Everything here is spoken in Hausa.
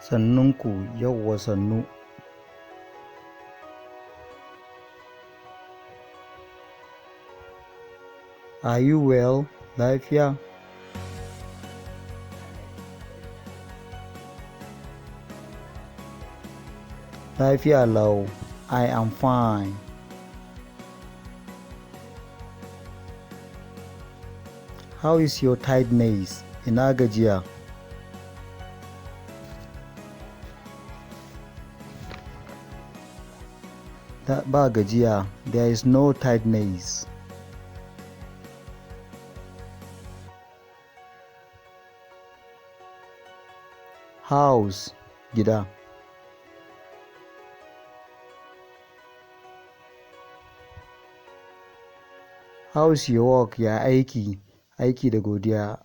Sannunku, yauwa sannu. Are you well? Lafiya? Lafiya lau. I am fine. How is your tiredness? Ina gajiya? Ba gajiya. There is no tiredness. House, gida. How is your work? Ya aiki? Aiki da godiya.